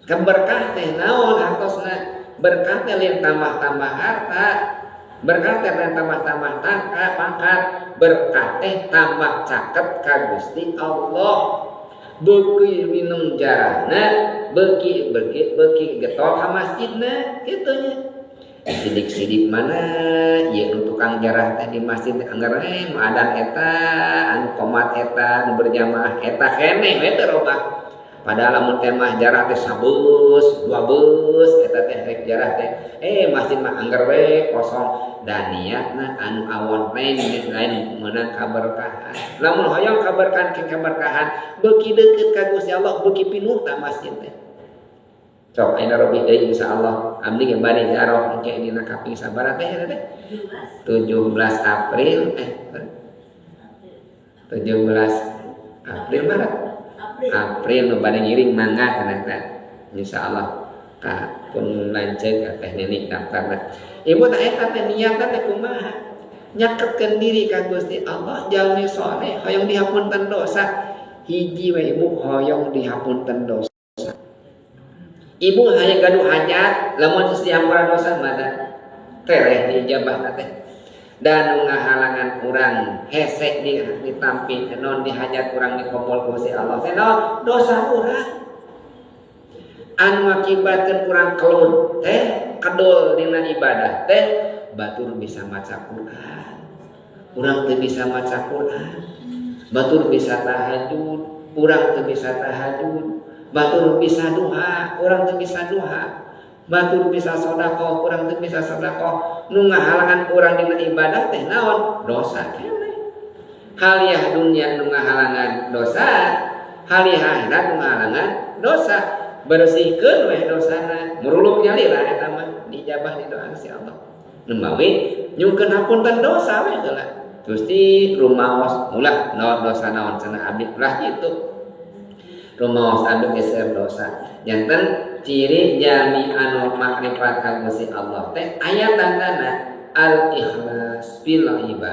Keberkah teh naon hartosna? Berkah teh lain tambah-tambah harta, berkah teh lain tambah-tambah tangka pangkat, berkah teh tambah caket ka Gusti Allah. Beuki minum jarahna, beuki beuki beuki getol ka masjidna kitu nya. Sidik-sidik mana ieu nu tukang jarah teh di masjid, anggar we nu adan eta, anu qomat eta, nu berjamaah eta keneh we teu robah. Padahal lamun teh mah jarah teh sabeus, dua beus eta teh rek jarah teh. Masjid mah anggar we kosong dan niatna anu awon lain lain meunang kaberkahan. Lamun hoyong kaberkahan ke kaberkahan, beuki deukeut ka Gusti Allah, beuki pinuh ta masjid teh. Sok ayeuna robih deui, insyaallah abdi ge bade ziarah engke dina kaping sabaraha teh eta teh? 17 April, 17 April, Maret, April nu bade ngiring mangga kana teh, insyaallah ka pun lanceuk teh Neni daftarna. Ibu, tah eta teh niatna teh kumaha? Nyaketkeun diri ka Gusti Allah, jalmi soleh hoyong dihapunten dosa. Hiji we, Ibu, hoyong dihapunten dosa. Ibu hanya gaduh hajat, lamun geus dihampura dosa mah tereh diijabah teh. Dan nu ngahalangan urang hese di ditampi non di hajat urang dikabul ku Gusti Allah teh naon? Dosa urang anu ngakibatkeun urang kelut teh, kedol dina ibadah teh. Batur bisa maca Quran, urang teu bisa maca Quran. Batur bisa tahajud, urang teu bisa tahajud. Batur bisa duha, urang teu bisa duha. Batur bisa sodakoh, urang teu bisa sodakoh. Nu ngahalangan urang dina ibadah teh naon? Dosa keneh. Haliyah dunia nu ngahalangan dosa, haliyah akhirat nu ngahalangan dosa. Bersihkeun weh dosana, muruluk nyalira eta mah dijabah di doa si Allah. Nu mawi nyungkeun hapunten dosa we heula. Gusti, rumaos ulah naon dosa naon cenah abdi, ulah kitu. Rumaos abdi geser dosa. Janten ciri jalmi anu makrifat ka Gusti Allah teh aya tandana al ikhlas fil ibadah.